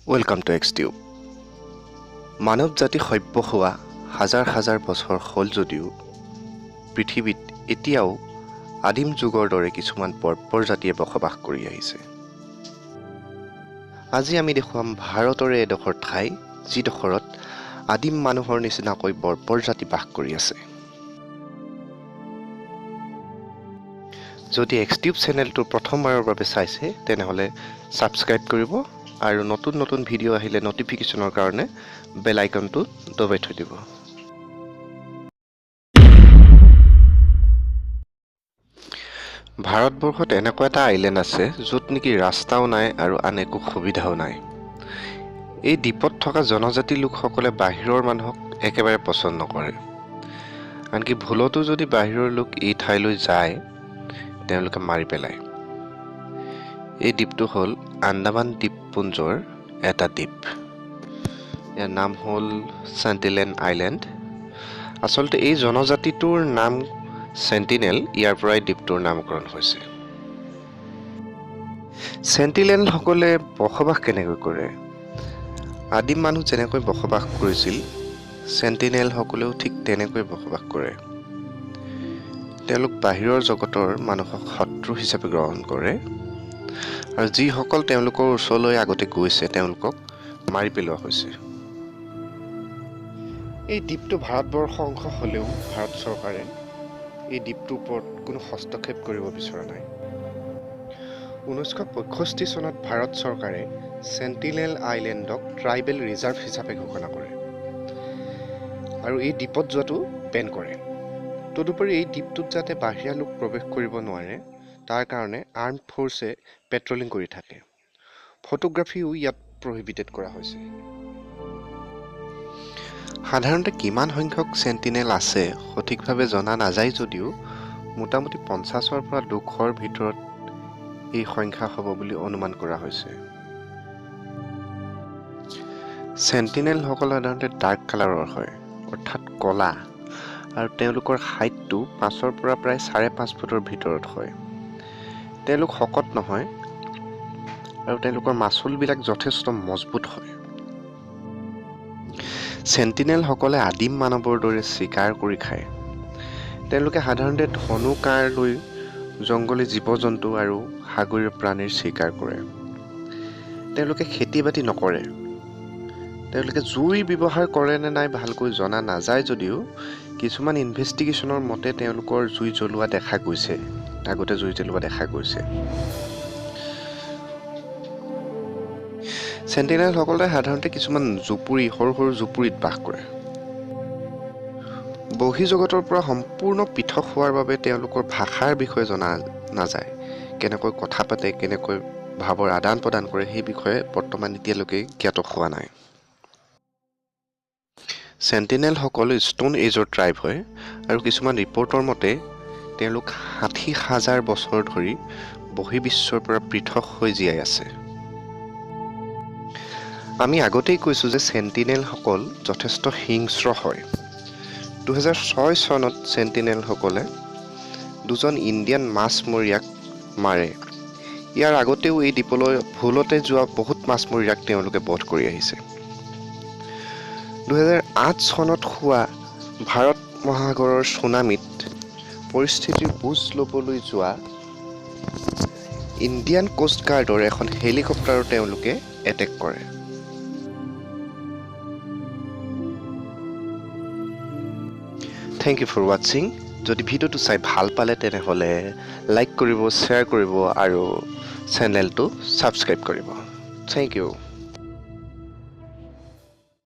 Welcome to X Tube. মানৱ জাতি সভ্য হোৱা হাজাৰ হাজাৰ বছৰ হ'ল যদিও পৃথিৱীত এতিয়াও আদিম যুগৰ দৰে কিছুমান বৰ্বৰ জাতিয়ে বসবাস কৰি আহিছে। আজি আমি দেখুৱাম ভাৰতৰে এডোখৰ ঠাই, যিডোখৰত আদিম মানুহৰ নিচিনাকৈ বৰ্বৰ জাতি বাস কৰি আছে। যদি এক্সটিউব চেনেলটো প্ৰথমবাৰৰ বাবে চাইছে, তেনেহ'লে ছাবস্ক্ৰাইব কৰিব আৰু নতুন নতুন ভিডিঅ' আহিলে ন'টিফিকেশ্যনৰ কাৰণে বেল আইকনটো দবাই থৈ দিব। ভাৰতবৰ্ষত এনেকুৱা এটা আইলেণ্ড আছে, য'ত নেকি ৰাস্তাও নাই আৰু আন একো সুবিধাও নাই। এই দ্বীপত থকা জনজাতি লোকসকলে বাহিৰৰ মানুহক একেবাৰে পচন্দ নকৰে। আনকি ভুলতো যদি বাহিৰৰ লোক এই ঠাইলৈ যায়, তেওঁলোকে মাৰি পেলায়। এই দ্বীপটো হ'ল আন্দামান দ্বীপপুঞ্জৰ এটা দ্বীপ। ইয়াৰ নাম হ'ল চেণ্টিনেল আইলেণ্ড। আচলতে এই জনজাতিটোৰ নাম চেণ্টিনেল, ইয়াৰ পৰাই দ্বীপটোৰ নামকৰণ হৈছে। চেণ্টিনেলসকলে বসবাস কেনেকৈ কৰে? আদিম মানুহ যেনেকৈ বসবাস কৰিছিল, চেণ্টিনেলসকলেও ঠিক তেনেকৈ বসবাস কৰে। তেওঁলোক বাহিৰৰ জগতৰ মানুহক শত্ৰু হিচাপে গ্ৰহণ কৰে আৰু যিসকল তেওঁলোকৰ ওচৰলৈ আগতে গৈছে, তেওঁলোকক মাৰি পেলোৱা হৈছে। এই দ্বীপটো ভাৰতবৰ্ষৰ অংশ হ'লেও ভাৰত চৰকাৰে এই দ্বীপটোৰ ওপৰত কোনো হস্তক্ষেপ কৰিব বিচৰা নাই। 1965 চনত ভাৰত চৰকাৰে চেণ্টিনেল আইলেণ্ডক ট্ৰাইবেল ৰিজাৰ্ভ হিচাপে ঘোষণা কৰে আৰু এই দ্বীপত যোৱাটো বেন কৰে। তদুপৰি এই দ্বীপটোত যাতে বাহিৰা লোক প্ৰৱেশ কৰিব নোৱাৰে, তাৰ কাৰণে আৰ্ম ফ'ৰ্চে পেট্ৰলিং কৰি থাকে। ফটোগ্ৰাফীও ইয়াত প্ৰহিবিটেড কৰা হৈছে। সাধাৰণতে কিমান সংখ্যক চেণ্টিনেল আছে সঠিকভাৱে জনা নাযায় যদিও মোটামুটি 50ৰ পৰা 200ৰ ভিতৰত এই সংখ্যা হ'ব বুলি অনুমান কৰা হৈছে। চেণ্টিনেলসকল সাধাৰণতে ডাৰ্ক কালাৰৰ হয়, অৰ্থাৎ ক'লা, আৰু তেওঁলোকৰ হাইটটো 5ৰ পৰা প্ৰায় 5.5 ফুটৰ ভিতৰত হয়। তেওঁলোক শকত নহয় আৰু তেওঁলোকৰ মাচুলবিলাক যথেষ্ট মজবুত হয়। চেণ্টিনেলসকলে আদিম মানৱৰ দৰে চিকাৰ কৰি খায়। তেওঁলোকে সাধাৰণতে ধনু কাঁড় লৈ জংঘলী জীৱ জন্তু আৰু সাগৰীয় প্ৰাণীৰ চিকাৰ কৰে। তেওঁলোকে খেতি বাতি নকৰে। তেওঁলোকে জুই ব্যৱহাৰ কৰে নে নাই ভালকৈ জনা নাযায় যদিও কিছুমান ইনভেষ্টিগেশ্যনৰ মতে তেওঁলোকৰ জুই জ্বলোৱা দেখা গৈছে, আগতে জুই জ্বলোৱা দেখা গৈছে। চেণ্টিনেলসকলে সাধাৰণতে কিছুমান জুপুৰি, সৰু সৰু জুপুৰিত বাস কৰে। বহিঃজগতৰ পৰা সম্পূৰ্ণ পৃথক হোৱাৰ বাবে তেওঁলোকৰ ভাষাৰ বিষয়ে জনা নাযায়। কেনেকৈ কথা পাতে, কেনেকৈ ভাৱৰ আদান প্ৰদান কৰে, সেই বিষয়ে বৰ্তমান এতিয়ালৈকে জ্ঞাত হোৱা নাই। চেণ্টিনেলসকল ষ্ট'ন এজৰ ট্ৰাইব হয় আৰু কিছুমান ৰিপৰ্টৰ মতে তেওঁলোক 60,000 বছৰ ধৰি বহিৰ্বিশ্বৰ পৰা পৃথক হৈ জীয়াই আছে। আমি আগতেই কৈছোঁ যে চেণ্টিনেলসকল যথেষ্ট হিংস্ৰ হয়। 2006 চনত চেণ্টিনেলসকলে দুজন ইণ্ডিয়ান মাছমৰীয়াক মাৰে। ইয়াৰ আগতেও এই দ্বীপলৈ ভুলতে যোৱা বহুত মাছমৰীয়াক তেওঁলোকে বধ কৰি আহিছে। 2008 চনত হোৱা ভাৰত মহাসাগৰৰ চুনামীত পৰিস্থিতিৰ বুজ ল'বলৈ যোৱা ইণ্ডিয়ান কোষ্ট গাৰ্ডৰ এখন হেলিকপ্টাৰো তেওঁলোকে এটেক কৰে। Thank you for watching. যদি ভিডিঅ'টো চাই ভাল পালে, তেনেহ'লে লাইক কৰিব, শ্বেয়াৰ কৰিব আৰু চেনেলটো ছাবস্ক্ৰাইব কৰিব। Thank you.